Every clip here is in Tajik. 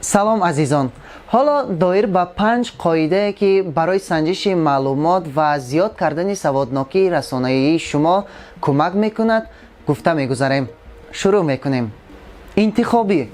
Салом, азизон! Ҳоло доир ба панҷ қоидае, ки барои санҷиши маълумот ва зиёд кардани саводнокии расонаии шумо кӯмак мекунад, гуфта мегузарем. Шурӯъ мекунем. Интихобӣ: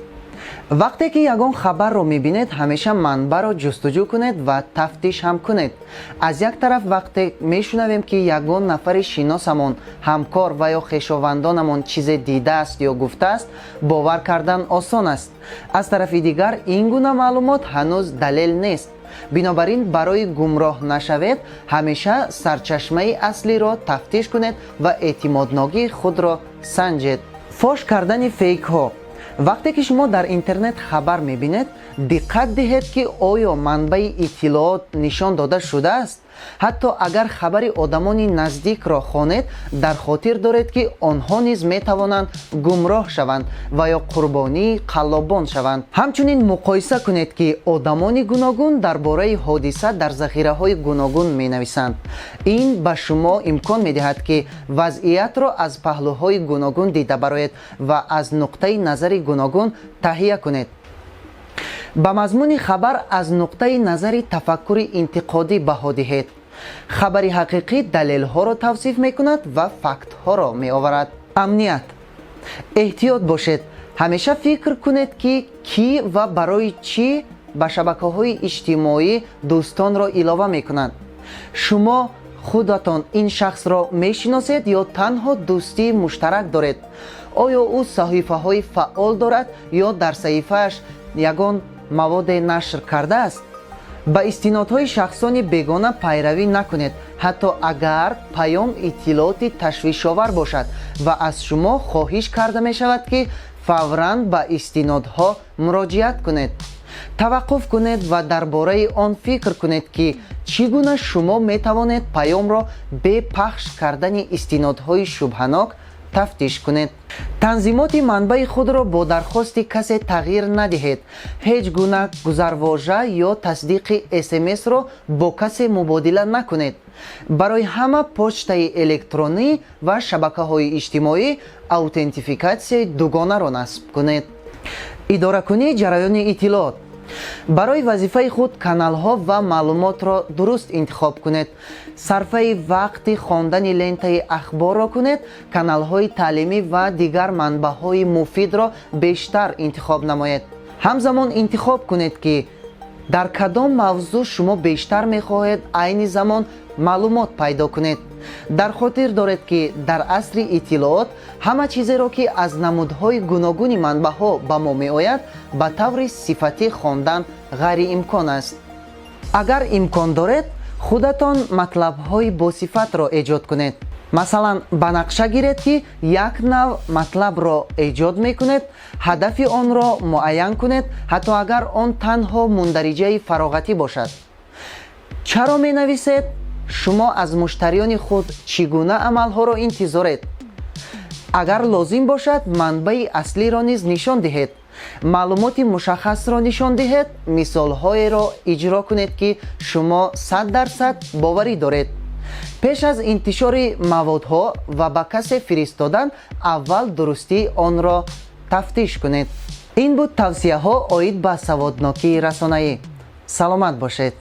вақте ки ягон хабарро мебинед, ҳамеша манбаъро ҷустуҷӯ кунед ва тафтиш ҳам кунед. Аз як тараф, вақте мешунавем, ки ягон нафари шиносамон, ҳамкор ва ё хешовандонамон чизе дидааст ё гуфтааст, бовар кардан осон аст. Аз тарафи дигар, ин гуна маълумот ҳанӯз далел нест. Бинобар ин, барои гумроҳ нашавед, ҳамеша сарчашмаи аслиро тафтиш кунед ва эътимоднокии худро санҷед. Фош кардани фейкҳо: вақте ки шумо дар интернет хабар мебинед, диққат диҳед, ки оё манбаи иттилоот нишон дода шудааст. Ҳатто агар хабари одамони наздикро хонед, дар хотир доред, ки онҳо низ метавонанд гумроҳ шаванд ва ё қурбонии қаллобон шаванд. Ҳамчунин муқоиса кунед, ки одамони гуногун дар бораи ҳодиса дар захираҳои гуногун менависанд. Ин ба шумо имкон медиҳад, ки вазъиятро аз паҳлӯҳои гуногун дида бароед ва аз нуқтаи назари гуногун таҳия кунед. Ба мазмуни хабар аз нуқтаи назари тафаккури интиқодӣ баҳо диҳед. Хабари ҳақиқӣ далелҳоро тавсиф мекунад ва фактҳоро меоварад. Амният: эҳтиёт бошед. Ҳамеша фикр кунед, ки кӣ ва барои чӣ ба шабакаҳои иҷтимоӣ дӯстонро илова мекунанд. Шумо худатон ин шахсро мешиносед ё танҳо дӯстии муштарак доред? Оё ӯ саҳифаҳои фаъол дорад ё дар саҳифааш ягон маводе нашр кардааст? Ба истинодҳои шахсони бегона пайравӣ накунед, ҳатто агар паём иттилооти ташвишовар бошад ва аз шумо хоҳиш карда мешавад, ки фавран ба истинодҳо муроҷиат кунед. Таваққуф кунед ва дар бораи он фикр кунед, ки чӣ гуна шумо метавонед паёмро бе пахш кардани истинодҳои шубҳанок тафтиш кунед. Танзимоти манбаи худро бо дархости касе тағйир надиҳед. Ҳеҷ гуна гузарвожа ё тасдиқи СМСро бо касе мубодила накунед. Барои ҳама почтаи электронӣ ва шабакаҳои иҷтимоӣ аутентификатсияи дугонаро насб кунед. Идоракунии ҷараёни иттилоот: барои вазифаи худ каналҳо ва маълумотро дуруст интихоб кунед. Сарфаи вақти хондани лентаи ахборро кунед, каналҳои таълимӣ ва дигар манбаъҳои муфидро бештар интихоб намоед. Ҳамзамон интихоб кунед, ки дар кадом мавзӯъ шумо бештар мехоҳед айни замон маълумот пайдо кунед. Дар хотир доред, ки дар асри иттилоот ҳама чизеро, ки аз намудҳои гуногуни манбаъҳо ба мо меояд, ба таври сифатӣ хондан ғайриимкон аст. Агар имкон доред, худатон матлабҳои босифатро эҷод кунед. Масалан, ба нақша гиред, ки як нав матлабро эҷод мекунед, ҳадафи онро муайян кунед, ҳатто агар он танҳо мундариҷаи фароғатӣ бошад. Чаро менависед? Шумо аз муштариёни худ чӣ гуна амалҳоро интизоред? Агар лозим бошад, манбаи аслиро низ нишон диҳед. Маълумоти мушаххасро нишон диҳед, мисолҳоеро иҷро кунед, ки шумо 100% боварӣ доред. Пеш аз интишори маводҳо ва ба касе фиристодан, аввал дурустии онро тафтиш кунед. Ин буд тавсияҳо оид ба саводнокии расонаӣ. Саломат бошед.